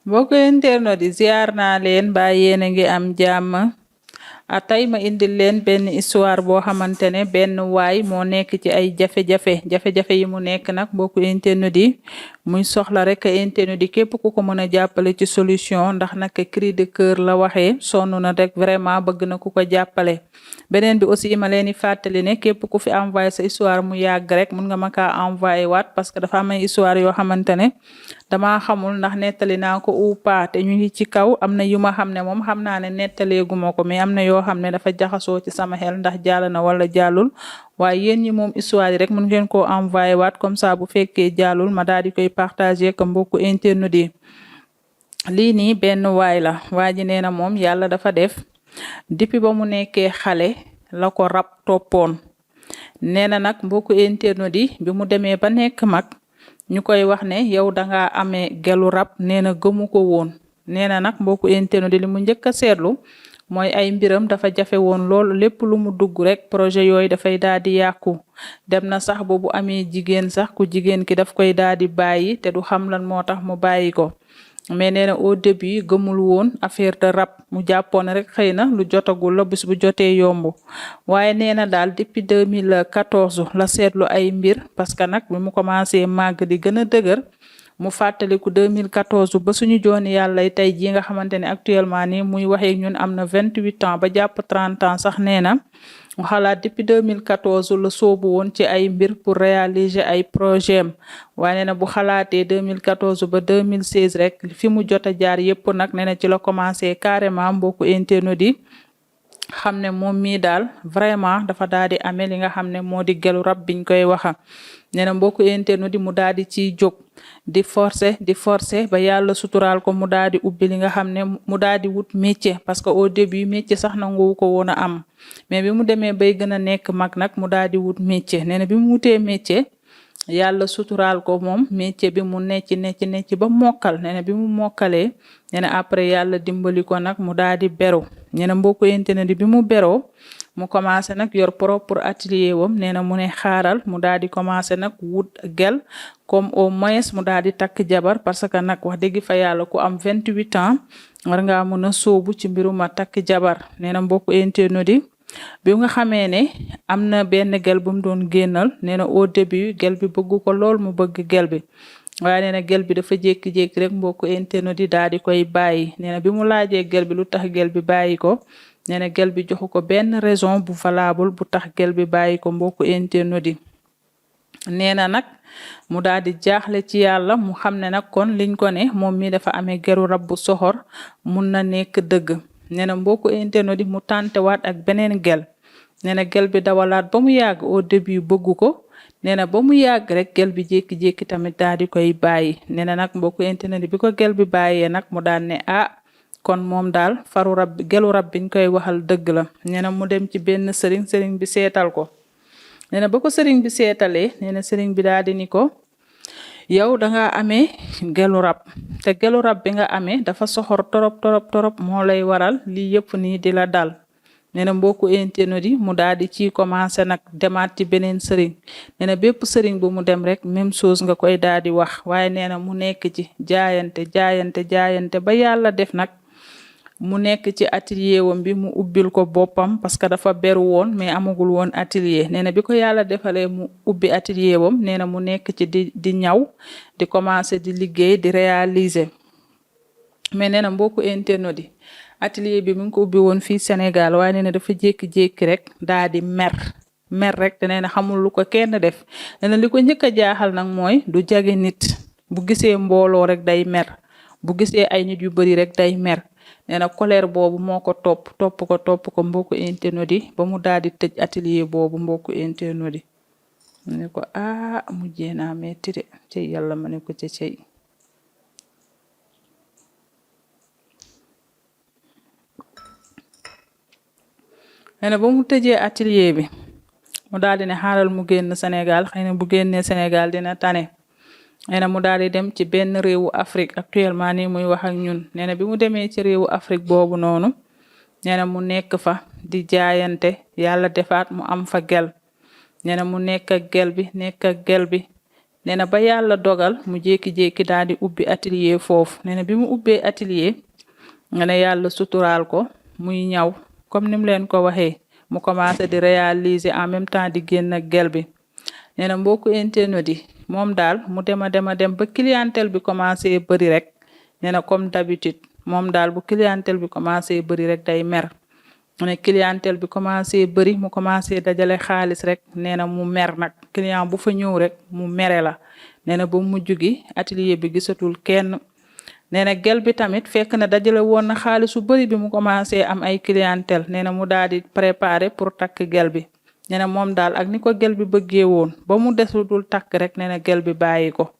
mbokk internet di ziar naa leen ba yéen a ngi am jàmm tey ma indil leen benn histoire boo xamante ne benn waay moo nekk ci ay jafe-jafe yi mu nekk nag mbokku internet yi muy soxla rek internet yi képp ku ko mën a jàppale ci solution ndax nag cri de cœur la waxee sonn na rek vraiment bëgg na ku ko jàppale. beneen bi aussi ma leen di fàttali ne képp ku fi envoyé sa histoire mu yàgg rek mun nga ma kaa envoyé waat parce que dafa am ay histoire yoo xamante ne dama xamul ndax nettali naa ko ou pas te ñu ngi ci kaw am na yu ma xam ne moom xam naa ne nettaleeguma ko mais am na yoo xam ne dafa jaxasoo ci sama xel ndax jàll na wala jàllul waaye yéen ñi moom histoire yi rek mun ngeen koo envoyé waat comme ça bu fekkee jàllul ma daal di koy partager ko mbokku internet yi. lii nii benn waay la waa ji nee na moom yàlla dafa def depuis ba mu nekkee xale la ko rab toppoon nee na nag mbokku internet yi bi mu demee ba nekk mag ñu koy wax ne yow danga amee gelu rab nee na gëmu ko woon nee na nag mbokku internet yi li mu njëkk a seetlu mooy ay mbiram dafa jafe woon lool lépp lu mu dugg rek projet yooyu dafay daal di yàqu dem na sax ba bu amee jigéen sax ku jigéen ki daf koy daal di bàyyi te du xam lan moo tax mu bàyyi ko mais nee na au début gëmul woon affaire de rab mu jàppoon rek xëy na lu jotagul la bis bu jotee yomb waaye nee na daal depuis 2014 la seetlu ay mbir parce que nag bi mu commencé màgg di gën a dëgër mu fàttaliku 2014 ba suñu jooni yàlla tey jii nga xamante ne actuellement nii muy waxee ñun am na 28 ans ba jàpp 30 ans sax nee na mu xalaat depuis 2014 la soobu woon ci ay mbir pour réaliser ay projet am waaye nee na bu xalaatee 2014 ba 2016 rek fi mu jot a jaar yépp nag nee na ci la commencé carrément mbokku internet yi xam ne moom mii daal vraiment dafa daal di amee li nga xam ne moo di gelu rab biñ koy waxa nee na mbokku internet yi mu daal di ciy jóg di forcer ba yàlla suturaal ko mu daal di ubbi li nga xam ne mu daal di wut métier parce que au début métier sax nanguwu ko woon a am mais bi mu demee bay gën a nekk mag nag mu daal di wut métier nee na bi mu wutee métier yàlla suturaal ko moom métier bi mu necc ba mokkal nee na bi mu mokkalee nee na après yàlla dimbali ko nag mu daal di beru nee na mbokku internet bi mu beroo mu commencé nag yor propre atelier wam nee na mu ne xaaral mu daal di commencé nag wut gel comme au moins mu daal di takk jabar parce que nag wax dëgg fa yàlla ku am 28 ans war ngaa mën a sóobu ci mbiruma takk jabar nee na mbokku internet yi bi nga xamee ne am na benn gel bu mu doon génnal nee na au début gel bi bëgg ko lool mu bëgg gel bi waaye nee na gel bi dafa jékki-jékki rek mbokku internet yi daal di koy bàyyi nee na bi mu laajee gel bi lu tax gel bi bàyyi ko nee na gel bi joxu ko benn raison bu valable bu tax gel bi bàyyi ko mbokku internet yi nee na nag mu daal di jaaxle ci yàlla mu xam ne nag kon liñ ko ne moom mi dafa amee geru rab bu soxor mun na nekk dëgg nee na mbokku internet yi mu tàntewaat ak beneen gel nee na gel bi dawalaat ba mu yàgg au début bëggu ko nee na ba mu yàgg rek gel bi jékki-jékki tamit daal di koy bàyyi nee na nag mbokku internet yi bi ko gel bi bàyyee nag mu daal ne kon moom daal faru rab gelu rab biñ koy waxal dëgg la nee na mu dem ci benn sëriñ bi seetal ko nee na ba ko sëriñ bi seetalee nee na sëriñ bi daal di ni ko yow danga amee gelu rab te gelu rab bi nga amee dafa soxor torop moo lay waral lii yëpp nii di la dal nee na mbokku internet yi mu daal di ciy commencé nag demaat ci beneen sëriñ nee na bépp sëriñ bu mu dem rek même chose nga koy daal di wax waaye nee na mu nekk ci jaayante ba yàlla def nag mu nekk ci atelier wam bi mu ubbil ko boppam parce que dafa beru woon mais amagul woon atelier nee na bi ko yàlla defalee mu ubbi atelier wam nee na mu nekk ci di ñaw di commencer di liggéey di réaliser mais nee na mbokku internet yi atelier bi mu ngi ko ubbi woon fii Sénégal waaye nee na dafa jékki-jékki rek daa di mer rek te nee na xamul lu ko kenn def nee na li ko njëkk a jaaxal nag mooy du jage nit bu gisee mbooloo rek day mer bu gisee ay nit yu bari rek day mer nee na colère boobu moo ko topp ko mbokku internet yi ba mu daal di tëj atelier boobu mbokku internet yi mu ne ko mujjee naa metti de cey yàlla ma ne ko ca cey nee na ba mu tëjee atelier bi mu daal di ne xaaral mu génn Sénégal xëy na bu génnee Sénégal dina tane nee na mu daal di dem ci benn réewu Afrique actuellement nii muy wax ak ñun nee na bi mu demee ci réewu Afrique boobu noonu nee na mu nekk fa di jaayante yàlla defaat mu am fa gel nee na mu nekk ak gel bi nee na ba yàlla dogal mu jékki-jékki daal di ubbi atelier foofu nee na bi mu ubbee atelier nga ne yàlla suturaal ko muy ñaw comme ni mu leen ko waxee mu commencé di réaliser en même temps di génn ak gel bi nee na mbokku internet yi moom daal mu dem ba clientèle bi commencé bëri rek nee na comme d'habitude moom daal bu clientèle bi commencé bëri rek day mer ne clientèle bi commencé bëri mu commencé dajale xaalis rek nee na mu mer nag client bu fa ñëw rek mu mere la nee na ba mujj gi atelier bi gisatul kenn nee na gel bi tamit fekk na dajale woon na xaalis su bëri bi mu commencé am ay clientèle nee na mu daal di préparer pour takk gel bi nee na moom daal ak ni ko gel bi bëggee woon ba mu desutul takk rek nee na gel bi bàyyi ko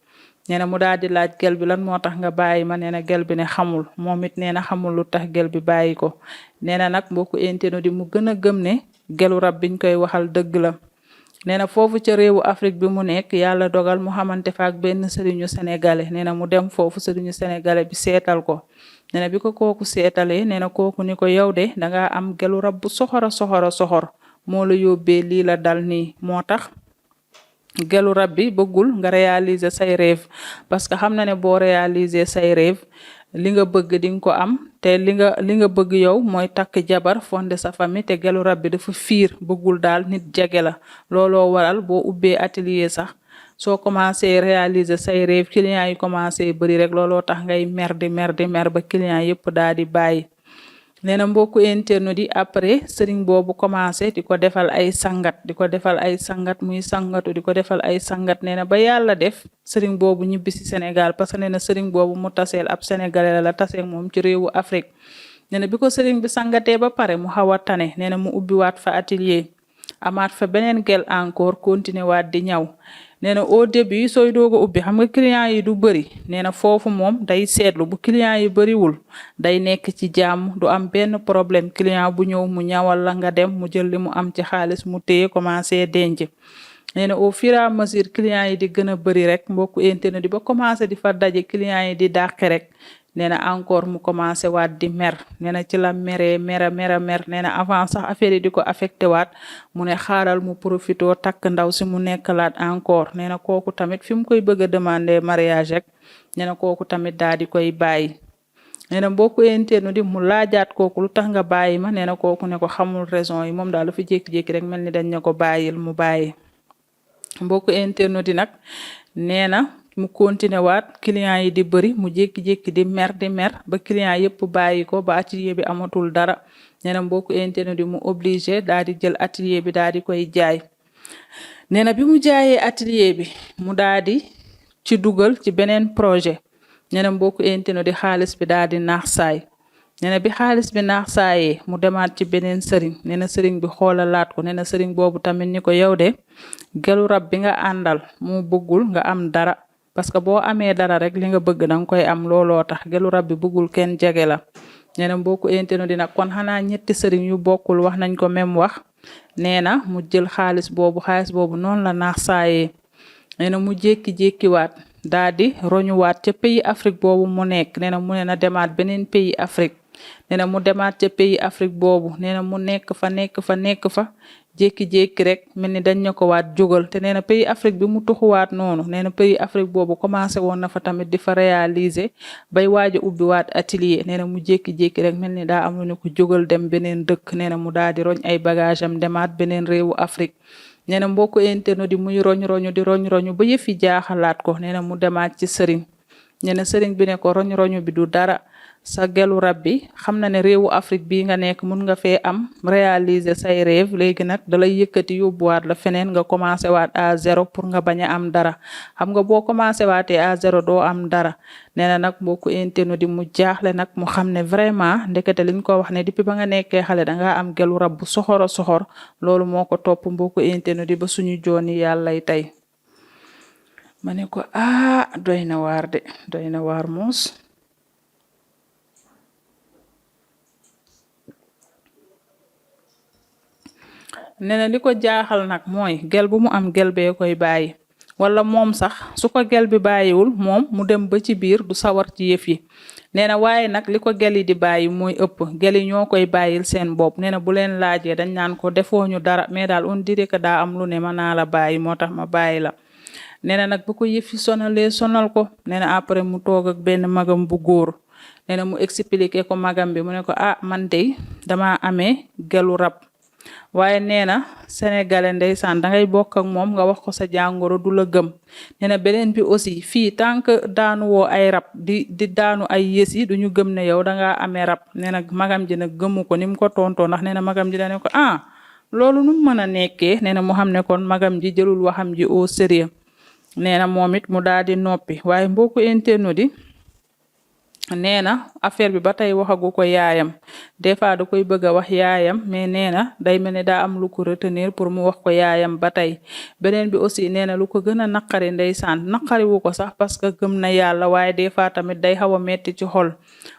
nee na mu daal di laaj gel bi lan moo tax nga bàyyi ma nee na gel bi ne xamul moom it nee na xamul lu tax gel bi bàyyi ko nee na nag mbokku internet di mu gën a gëm ne gelu rab biñ koy waxal dëgg la nee na foofu ca réewu Afrique bi mu nekk yàlla dogal mu xamante fa ak benn sëriñu sénégalais nee na mu dem foofu sëriñu sénégalais bi seetal ko nee na bi ko kooku seetalee nee na kooku ni ko yow de dangaa am gelu rab bu soxor moo la yóbbee lii la dal nii moo tax gelu rab bi bëggul nga réaliser say rêve parce que xam na ne boo réaliser say rêve li nga bëgg di nga ko am te li nga bëgg yow mooy takk jabar fondé sa famille te gelu rab bi dafa fiir bëggul daal nit jege la looloo waral boo ubbee atelier sax soo commencé réaliser say rêve clients yi commencé bëri rek looloo tax ngay mer di mer ba client yëpp daal di bàyyi nee na mbokku internet yi après sëriñ boobu commencé di ko defal ay sangat muy sangatu di ko defal ay sangat nee na ba yàlla def sëriñ boobu ñibbi si Sénégal parce que nee na sëriñ boobu mu taseel ab sénégalais la taseel moom ci réewu Afrique nee na bi ko sëriñ bi sangatee ba pare mu xaw a tane nee na mu ubbiwaat fa atelier amaat fa beneen gel encore continuer waat di ñaw nee na au début sooy doog a ubbi xam nga client yi du bëri nee na foofu moom day seetlu bu client yi bëriwul day nekk ci jàmm du am benn problème client bu ñëw mu ñawal la nga dem mu jël li mu am ci xaalis mu téye commencé denc nee na au fur et à mesure client yi di gën a bëri rek mbokku internet di ba commencé di fa daje client yi di dàqe rek nee na encore mu commencé waat di mer nee na ci la mer nee na avant sax affaire yi di ko affecté waat mu ne xaaral mu profito takk ndaw si mu nekkalaat encore nee na kooku tamit fi mu koy bëgg a demander mariage rek nee na kooku tamit daal di koy bàyyi nee na mbokku internet di mu laajaat kooku lu tax nga bàyyi ma nee na kooku ne ko xamul raison yi moom daal lu fi jékki-jékki rek mel ni dañ ne ko bàyyil mu bàyyi mbokku internet di nag nee na mu continué waat client yi di bëri mu jékki-jékki di mer ba client yëpp bàyyi ko ba atelier bi amatul dara nee na mbokku internet yi mu obligé daal di jël atelier bi daal di koy jaay nee na bi mu jaayee atelier bi mu daal di ci dugal ci beneen projet nee na mbokku internet di xaalis bi daal di naax saay nee na bi xaalis bi naax saayee mu demaat ci beneen sëriñ nee na sëriñ bi xoolalaat ko nee na sëriñ boobu tamit ni ko yow de gelu rab bi nga àndal mu bëggul nga am dara parce que boo amee dara rek li nga bëgg danga koy am looloo tax gelu rab bi bëggul kenn jege la nee na mbokku internet dina kon xanaa ñetti sëriñ yu bokkul wax nañ ko même wax nee na mu jël xaalis boobu noonu la naax saayee nee na mu jékki-jékkiwaat daal di roñuwaat ca pays Afrique boobu mu nekk nee na mu ne na demaat beneen pays Afrique nee na mu demaat ca pays Afrique boobu nee na mu nekk fa jékki-jékki rek mel ni dañ na ko waat jógal te nee na pays Afrique bi mu tuxuwaat noonu nee na pays Afrique boobu commencé woon na fa tamit di fa réaliser bay waaj a ubbi waat atelier nee na mu jékki-jékki rek mel ni daa am lu ne ko jógal dem beneen dëkk nee na mu daal di roñ ay bagage am demaat beneen réewu Afrique nee na mbokku internet di muy roñ ba yëf yi jaaxalaat ko nee na mu demaat ci sëriñ nee na sëriñ bi ne ko roñ bi du dara sa gelu rab bi xam na ne réewu Afrique bii nga nekk mun nga fee am réaliser say rêve léegi nag dalay yëkkati yóbbuwaat la feneen nga commencé waat à zéro pour nga bañ a am dara xam nga boo commencé waatee à zéro doo am dara nee na nag mbokku internet di mu jaaxle nag mu xam ne vraiment ndekete liñ ko wax ne depuis ba nga nekkee xale dangaa am gelu rab bu soxor loolu moo ko topp mbokku internet di ba suñu jooni yàllay tey ma ne ko doy na waar moos nee na li ko jaaxal nag mooy gel bu mu am gel bee koy bàyyi wala moom sax su ko gel bi bàyyiwul moom mu dem ba ci biir du sawar ci yëf yi nee na waaye nag li ko gel yi di bàyyi mooy ëpp gel yi ñoo koy bàyyil seen bopp nee na bu leen laajee dañ naan ko defoo ñu dara mais daal on dirait que daa am lu ne ma naa la bàyyi moo tax ma bàyyi la nee na nag bu ko yëfi sonal ko nee na après mu toog ak benn magam bu góor nee na mu expliqué ko magam bi mu ne ko man de dama amee gelu rab waaye nee na sénégalais ndeysaan dangay bokk ak moom nga wax ko sa jàngoro du la gëm nee na beneen bi aussi fii tant que daanu woo ay rab di daanu ay yës yi duñu gëm ne yow dangaa amee rab nee na magam ji nag gëmu ko ni mu ko tontoo ndax nee na magam ji dane ko loolu nu mu mën a nekkee nee na mu xam ne kon magam ji jëlul waxam ji au sérieux nee na moom it mu daal di noppi waaye mbokku internet di nee na affaire bi ba tey waxagu ko yaayam des fois da koy bëgg a wax yaayam mais nee na day mel ne daa am lu ko retenir pour mu wax ko yaayam ba tey beneen bi aussi nee na lu ko gën a naqari ndeysaan naqari wu ko sax parce que gëm na yàlla waaye des fois tamit day xaw a metti ci xol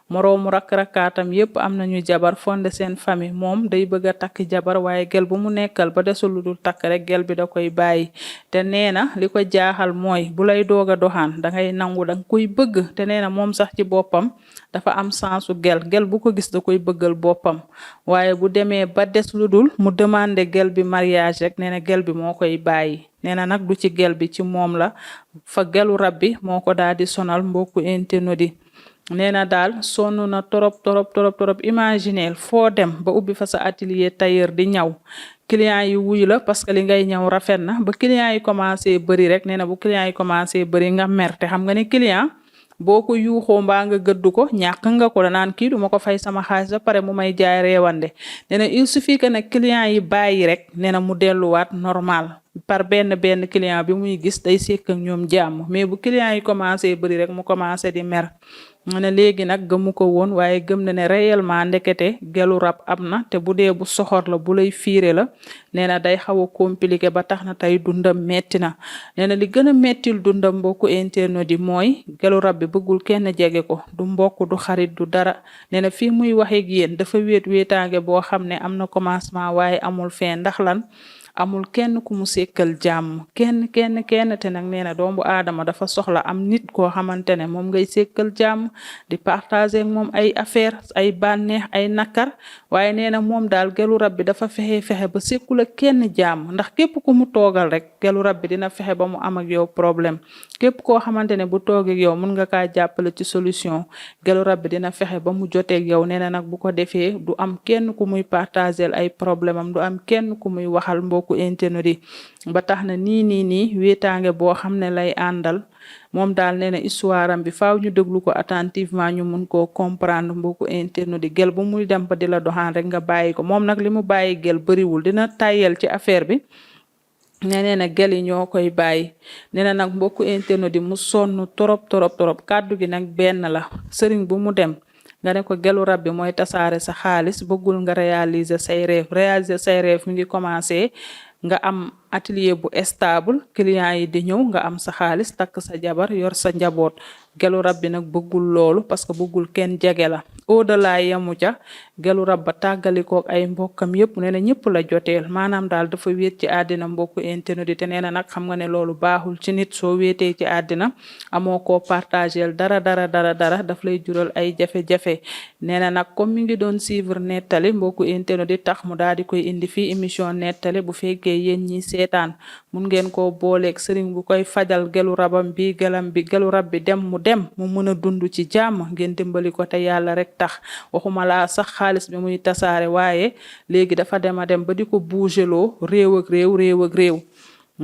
moroomu rakk-rakkaatam yépp am nañu jabar fonde seen famille moom day bëgg a takk jabar waaye gel bu mu nekkal ba desul lu dul takk rek gel bi da koy bàyyi te nee na li ko jaaxal mooy bu lay doog a doxaan dangay nangu danga koy bëgg te nee na moom sax ci boppam dafa am sensu gel bu ko gis da koy bëggal boppam waaye bu demee ba des lu dul mu demandé gel bi mariage rek nee na gel bi moo koy bàyyi nee na nag du ci gel bi ci moom la fa gelu rab bi moo ko daal di sonal mbokku internet yi nee na daal sonn na torop imagineel foo dem ba ubbi fa sa atelier tailleur di ñaw client yi wuy la parce que li ngay ñaw rafet na ba client yi commencé bëri rek nee na bu client yi commencé bëri nga mer te xam nga ne client boo ko yuuxoo mbaa nga gëddu ko ñàkk nga ko naan kii du ma ko fay sama xaalis ba pare mu may jaay reewande nee na il suffit que nag client yi bàyyi rek nee na mu delluwaat normal par benn client bi muy gis day sekk ak ñoom jàmm mais bu client yi commencé bëri rek mu commencé di mer mu ne léegi nag gëmu ko woon waaye gëm na ne réellement ndekete gelu rab am na te bu dee bu soxor la bu lay fiire la nee na day xaw a compliqué ba tax na tey dundam metti na nee na li gën a mettil dundam mbokku internet di mooy gelu rab bi bëggul kenn jege ko du mbokk du xarit du dara nee na fii muy waxe ak yéen dafa wéetaange boo xam ne am na commencement waaye amul fin ndax lan amul kenn ku mu sekkal jàmm kenn te nag nee na doomu aadama dafa soxla am nit koo xamante ne moom ngay sekkal jàmm di partager ak moom ay affaire ay bànneex ay nakar waaye nee na moom daal gelu rab bi dafa fexe ba sekkul ak kenn jàmm ndax képp ku mu toogal rek gelu rab bi dina fexe ba mu am ak yow problème képp koo xamante ne bu toog ak yow mun nga kaa jàppale ci solution gelu rab bi dina fexe ba mu joteeg yow nee na nag bu ko defee du am kenn ku muy partager ay problème am du am kenn ku muy waxal mbokku internet yi ba tax na nii wéetaange boo xam ne lay àndal moom daal nee na histoire am bi faaw ñu déglu ko attentivement ñu mun koo comprendre mbokku internet yi gel bu muy dem ba di la doxaan rek nga bàyyi ko moom nag li mu bàyyi gel bëriwul dina tàyyel ci affaire bi nee na gel yi ñoo koy bàyyi nee na nag mbokku internet yi mu sonn torop kàddu gi nag benn la sëriñ bu mu dem nga ne ko gelu rab bi mooy tasaare sa xaalis bëggul nga réaliser say rêve mi ngi commencé nga am atelier bu stable client yi di ñëw nga am sa xaalis takk sa jabar yor sa njaboot gelu rab bi nag bëggul loolu parce que bëggul kenn jege la au-delà yamu ca gelu rab ba tàggalikook ay mbokkam yépp nee na ñëpp la joteel maanaam daal dafa wéet ci àddina mbokku internet yi te nee na nag xam nga ne loolu baaxul ci nit soo wéetee ci àddina amoo koo partagel dara daf lay jural ay jafe-jafe nee na nag comme mi ngi doon suivre nettali mbokku internet yi tax mu daal di koy indi fii émission nettali bu fekkee yéen ñi seetaan mun ngeen koo booleeg sëriñ bu koy fajal gelu rabam bi gelu rab bi dem mu mën a dund ci jàmm ngeen dimbali ko te yàlla rek tax waxuma laa sax xaalis bi muy tasaare waaye léegi dafa dem ba di ko bougeloo réew ak réew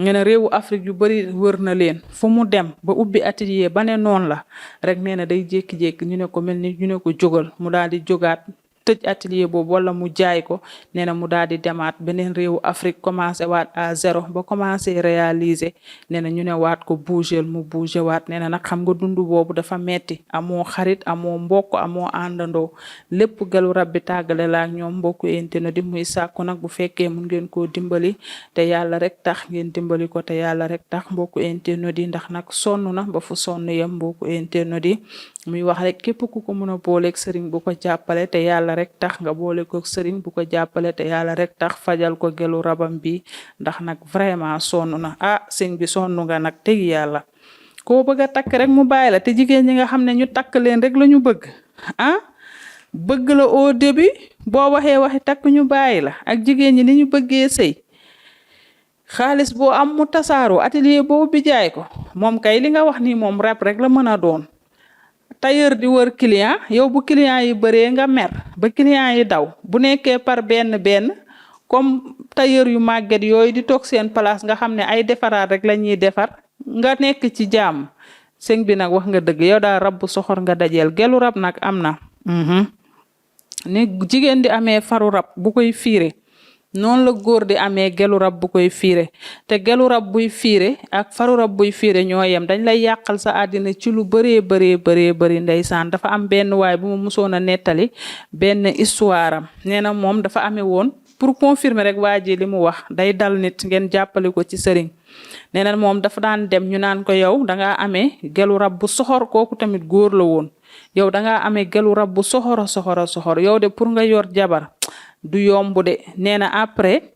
ngeen réewu Afrique yu bari wër na leen fu mu dem ba ubbi atelier ba ne noonu la rek nee na day jékki-jékki ñu ne ko mel ni ñu ne ko jógal mu daal di jógaat tëj atelier boobu wala mu jaay ko nee na mu daal di demaat beneen réewu Afrique commencé waat à zéro ba commencé réaliser nee na ñu ne waat ko bougel mu bouger waat nee na nag xam nga dund boobu dafa metti amoo xarit amoo mbokk amoo àndandoo lépp gelu rab bi tàggale la ak ñoom mbokku internet di muy sàkku nag bu fekkee mun ngeen koo dimbali te yàlla rek tax ngeen dimbali ko te yàlla rek tax mbokku internet yi ndax nag sonn na ba fu sonn yem mbokku internet yi muy wax rek képp ku ko mën a booleeg sëriñ bu ko jàppale te yàlla rek tax nga boole ko sëriñ bu ko jàppale te yàlla rek tax fajal ko gelu rabam bi ndax nag vraiment sonn na sëñ bi sonn nga nag teg yàlla koo bëgg a takk rek mu bàyyi la te jigéen ñi nga xam ne ñu takk leen rek la ñu bëgg bëgg la au début boo waxee waxi takk ñu bàyyi la ak jigéen ñi ni ñu bëggee sëy xaalis boo am mu tasaaroo atelier boobu bi jaay ko moom kay li nga wax ni moom rab rek la mën a doon. tailleur di wër client yow bu client yi bëree nga mer ba client yi daw bu nekkee par benn comme tailleur yu màgget yooyu di toog seen place nga xam ne ay defaraat rek la ñuy defar nga nekk ci jàmm sëñ bi nag wax nga dëgg yow daal rab bu soxor nga dajeel gelu rab nag am na. ni jigéen di amee faru rab bu koy fiire noonu la góor di amee gelu rab bu koy fiire te gelu rab buy fiire ak faru rab buy fiire ñoo yem dañ lay yàqal sa àddina ci lu bëree ndeysaan dafa am benn waay bu ma musoon a nettali benn histoire am nee na moom dafa amee woon pour confirmer rek waa ji li mu wax day dal nit ngeen jàppale ko ci sëriñ nee na moom dafa daan dem ñu naan ko yow dangaa amee gelu rab bu soxor kooku tamit góor la woon yow dangaa amee gelu rab bu soxor yow de pour nga yor jabar du yomb de nee na après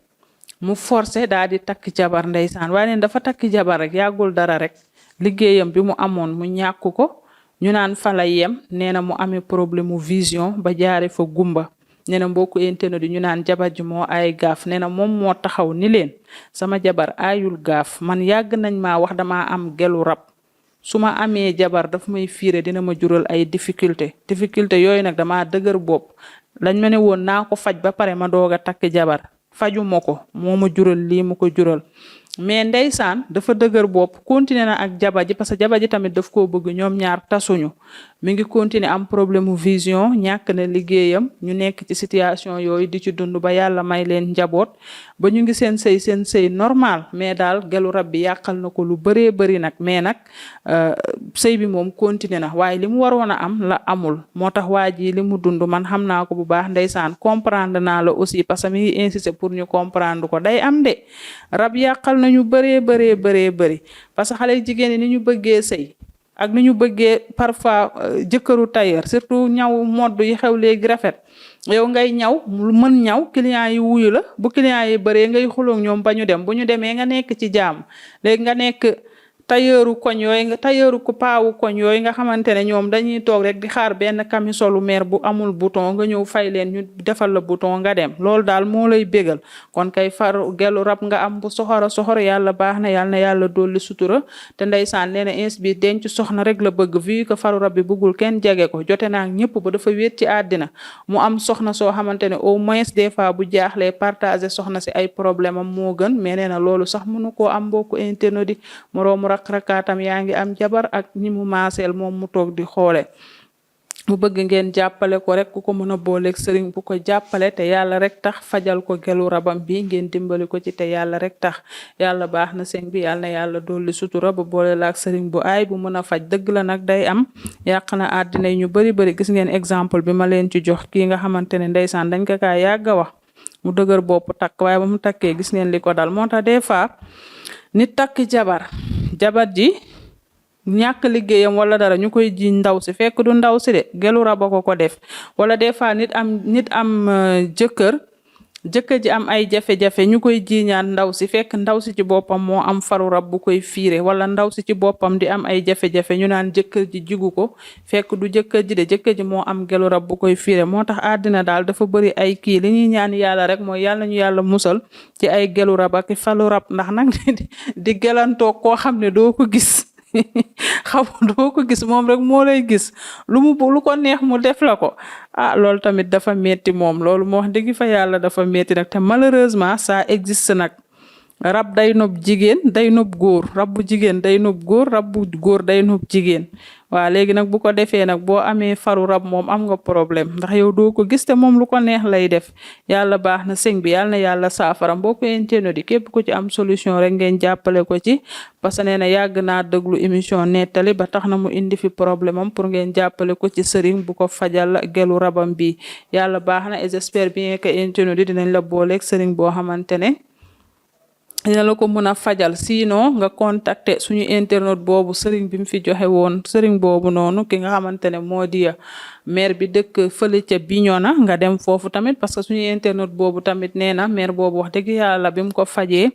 mu forcé daal di takk jabar ndeysaan waaye neen dafa takk jabar rek yàggul dara rek liggéeyam bi mu amoon mu ñàkk ko ñu naan fa la yem nee na mu amee problème mu vision ba jaare fa gumba nee na mbokku internet di ñu naan jabar ji moo ay gaaf nee na moom moo taxaw ni leen sama jabar ayul gaaf man yàgg nañ maa wax dama am gelu rab su ma amee jabar daf may fiire dina ma jural ay difficulté yooyu nag dama dëgër bopp lañ ma ne woon naa ko faj ba pare ma doog a takk jabar faju ma ko moo ma jural lii mu ko jural mais ndeysaan dafa dëgër bopp continuer na ak jabar ji parce que jabar ji tamit daf koo bëgg ñoom ñaar tasuñu mi ngi continuer am problème mu vision ñàkk na liggéeyam ñu nekk ci situation yooyu di ci dund ba yàlla may leen njaboot ba ñu ngi seen sëy normal mais daal gelu rab bi yàqal na ko lu bëri nag mais nag sëy bi moom continuer na waaye li mu waroon a am la amul moo tax waa ji li mu dund man xam naa ko bu baax ndeysaan comprendre naa la aussi parce que mi ngi insister pour ñu comprendre ko day am de rab yàqal nañu bëree parce que xale jigéen ñi ni ñu bëggee sëy ak ni ñu bëggee parfois jëkkëru tailleur surtout ñaw modd yi xew léegi rafet yow ngay ñaw mën ñaw client yi wuyu la bu client yi bëree ngay xuloog ñoom ba ñu dem bu ñu demee nga nekk ci jàmm léegi nga nekk tailleuru koñ yooyu tailleuru ku paawu koñ yooyu nga xamante ne ñoom dañuy toog rek di xaar benn camisolu mère bu amul bouton nga ñëw fay leen ñu defal la bouton nga dem loolu daal moo lay bégal kon kay far gelu rab nga am bu soxora yàlla baax na yàlla dolli sutura te ndeysaan nee na ins bi denc soxna rek la bëgg vu que faru rab bi bëggul kenn jege ko jote naa ñëpp ba dafa wéet ci àddina mu am soxna soo xamante ne au moins des fois bu jaaxlee partager soxna si ay problème am moo gën mais nee na loolu sax mënu koo am mbokku internet di moroomu rakaatam yaa ngi am jabar ak ñi mu maaseel moom mu toog di xoole mu bëgg ngeen jàppale ko rek ku ko mën a booleeg sëriñ bu ko jàppale te yàlla rek tax fajal ko gelu rabam bi ngeen dimbali ko ci te yàlla rek tax yàlla baax na sëñ bi yàlla na yàlla dolli sutura ba boole la ak sëriñ bu aay bu mën a faj dëgg la nag day am yàq na àddina ñu bari gis ngeen exemple bi ma leen ci jox kii nga xamante ne ndeysaan dañ ko kaa yàgg a wax mu dëgër bopp takk waaye ba mu takkee gis ngeen li ko dal moo tax des fois nit takk jabar ji ñàkk liggéeyam wala dara ñu koy ji ndaw si fekk du ndaw si de gelu raba ko def wala des fois nit am jëkkër ji am ay jafe-jafe ñu koy jiiñaan ndaw si fekk ndaw si ci boppam moo am faru rab bu koy fiire wala ndaw si ci boppam di am ay jafe-jafe ñu naan jëkkër ji jigu ko fekk du jëkkër ji de jëkkër ji moo am gelu rab bu koy fiire moo tax àddina daal dafa bëri ay kii li ñuy ñaan yàlla rek mooy yàlla ñu yàlla musal ci ay gelu rab ak falu rab ndax nag di gelantoo koo xam ne doo ko gis doo ko gis moom rek moo lay gis lu ko neex mu def la ko loolu tamit dafa metti moom loolu moo wax dëgg fa yàlla dafa metti nag te malheureusement ça existe nag rab day nopp jigéen day nopp góor rab bu jigéen day nopp góor rab bu góor day nopp jigéen waaw léegi nag bu ko defee nag boo amee faru rab moom am nga problème ndax yow doo ko gis te moom lu ko neex lay def yàlla baax na sëñ bi yàlla na yàlla saafara boo ko enteno di képp ku ci am solution rek ngeen jàppale ko ci parce que nee na yàgg naa déglu émission nettali ba tax na mu indi fi problème am pour ngeen jàppale ko ci sëriñ bu ko fajal gelu rabam bi yàlla baax na et j'espère bien que enteno di dinañ la booleeg sëriñ boo xamante ne dina la ko mën a fajal sinon nga contacter suñu internet boobu sëriñ bi mu fi joxe woon sëriñ boobu noonu ki nga xamante ne moo di maire bi dëkk fële ca Bignona nga dem foofu tamit parce que suñu internet boobu tamit nee na maire boobu wax dëgg yàlla bi mu ko fajee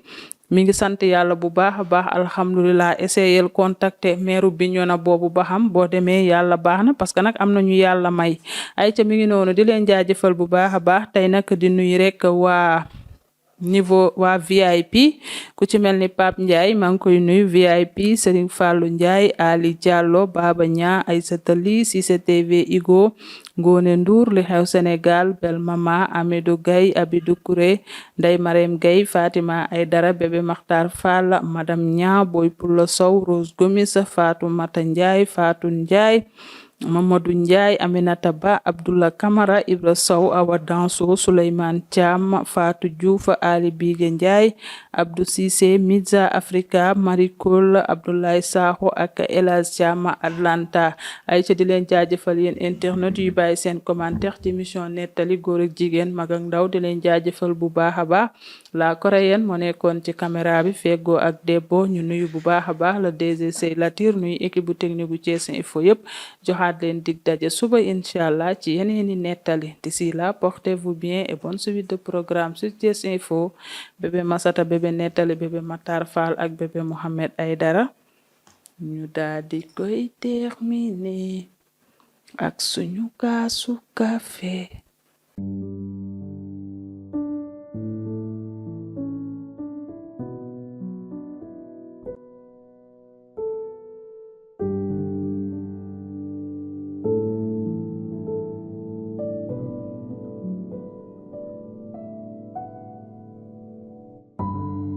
mi ngi sant yàlla bu baax a baax alhamdulilah essayel contacter maire Bignona boobu ba xam boo demee yàlla baax na parce que nag am na ñu yàlla may ay ca mi ngi noonu di leen jaajëfal bu baax a baax tey nag di nuyu rek waa niveau waa VIP ku ci mel ni Pape Ndiaye maa ngi koy nuyu VIP Serigne Fallou Ndiaye Ali Diallo Baba Nia Aïssata Ly Cissé TV Igo Ngone Ndour li xew Sénégal Bel Mama Amidou Gaye Abidou Kouré Ndeye Marème Gaye Fatima Aydara Bébé Makhtar Fall Madame Nia Boy Poulo Sow Rose Gomis Fatou Mata Ndiaye Fatou Ndiaye Mamadou Ndiaye Aminata Ba Abdoulaye Camara Ibra Sow Awa Danso Souleymane Thiam Fatou Diouf Ali Bigué Ndiaye Abdou Cissé Midza Africa Maricol Abdoulaye Sakho ak El Hadj Thiam Atlanta ay ca di leen jaajëfal yéen internet yu bàyyi seen commentaire ci émission nettali góor ak jigéen mag ak ndaw di leen jaajëfal bu baax a baax la coréenne moo nekkoon ci caméra bi feggoo ak Debbo ñu nuyu bu baax a baax la DG Sey Latir nuyu équipe bu technique bu Thiès Info yëpp joxaat leen dig daje suba inchallah ci yeneeni nettali d'ici là portez-vous bien et bonne suite de programme sur Thiès Info bébé Masata bébé nettali bébé Matar Fall ak bébé Mohamed Aydara ñu daal di koy terminer ak suñu kaasu café